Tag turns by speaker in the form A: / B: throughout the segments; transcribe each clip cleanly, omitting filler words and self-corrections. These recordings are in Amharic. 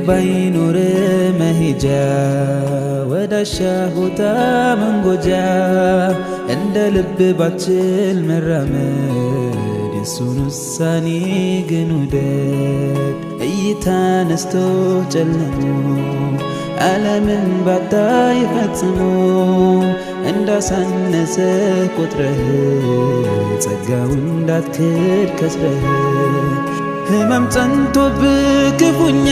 A: ባይኖር መሄጃ ወዳሻ ቦታ መንጎጃ እንደ ልብ ባችል መራመድ የሱን ውሳኔ ግን ውደድ። እይታ ነስቶ ጨልሞ ዓለምን ባታይ ፈጽሞ እንዳሳነሰ ቆጥረህ ጸጋውን እንዳትክድ ከስረህ ህመም ጸንቶብህ ክፉኛ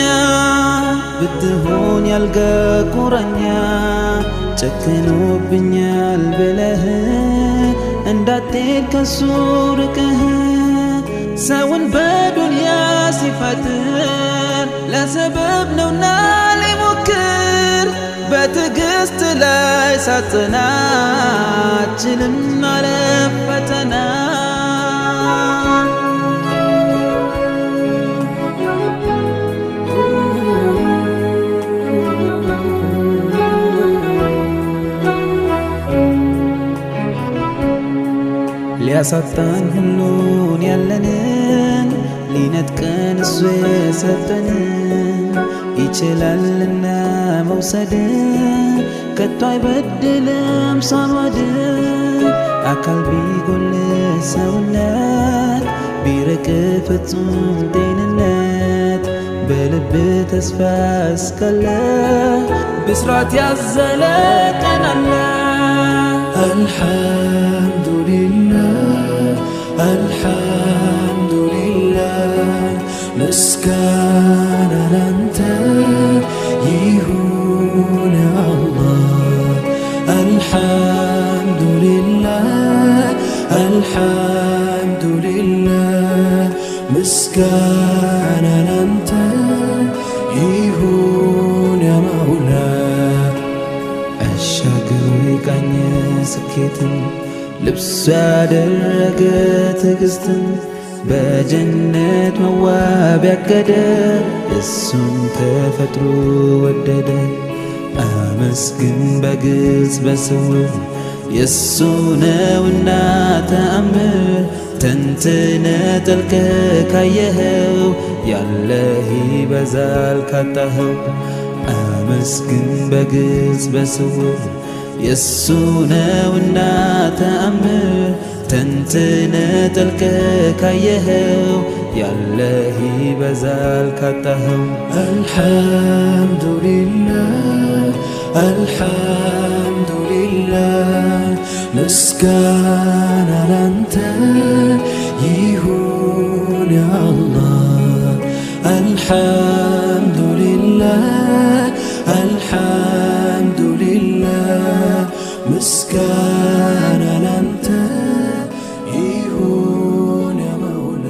A: ብትሆን ያልጋ ቁራኛ ጨክኖብኛል ብለህ እንዳትሄድ ከሱ ርቀህ ሰውን በዱንያ ሲፈጥር ለሰበብ ነውና ሊሞክር በትዕግስት ላይ ሳጽና አትችልም ማለፍ ፈተና። ሊያሳጣን ሁሉን ያለንን ሊነጥቀን እሱ የሰጠንን ይችላልና መውሰድ ከቶ አይበድልም ሳማድ። አካል ቢጎል ሰውነት ቢርቅ ፍጹም ጤንነት በልብ ተስፋ እስካለ ብስራት ያዘለ ቀን አለ።
B: الحمد لله الحمد لله ምስጋና ላንተ ይሁን አላህ። الحمد لله الحمد لله ምስጋና ላንተ ይሁን ያ መውላ።
A: አሻግሮ የቃኘ ስኬትን ልብሱ ያደረገ ትዕግስትን በጀነት መዋብ ያቀደ እሱን ተፈጥሮ ወደደ። አመስግን በግልጽ በስውር የእሱ ነውና ተአምር ተንትነ ጠልቀ ካየኸው ያለህ ይበዛል ካጣኸው። አመስግን በግልጽ በስውር የእሱ ነውና ተአምር ተንትነ ጠልቀ ካየኸው ያለህ ይበዛል ካጣኸው።
B: الحمد لله الحمد لله ምስጋና ላንተ ይሁን ያ አላህ። الحمد لله الحمد لله ምስጋና ላንተ ይሁን ያ መውላ።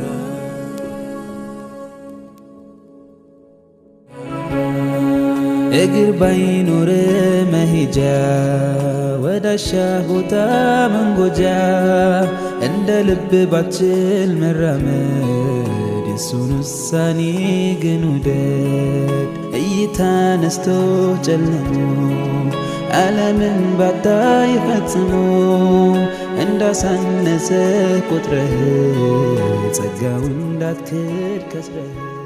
A: እግር ባይኖር መሄጃ ወዳሻ ቦታ መንጎጃ እንደ ልብ ባችል መራመድ የሱን ውሳኔ ግን ውደድ። እይታ ነስቶ ጨልሞ ዓለምን ባታይ ፈጽሞ እንዳሳነሰ ቆጥረህ ጸጋውን እንዳትክድ ከስረህ።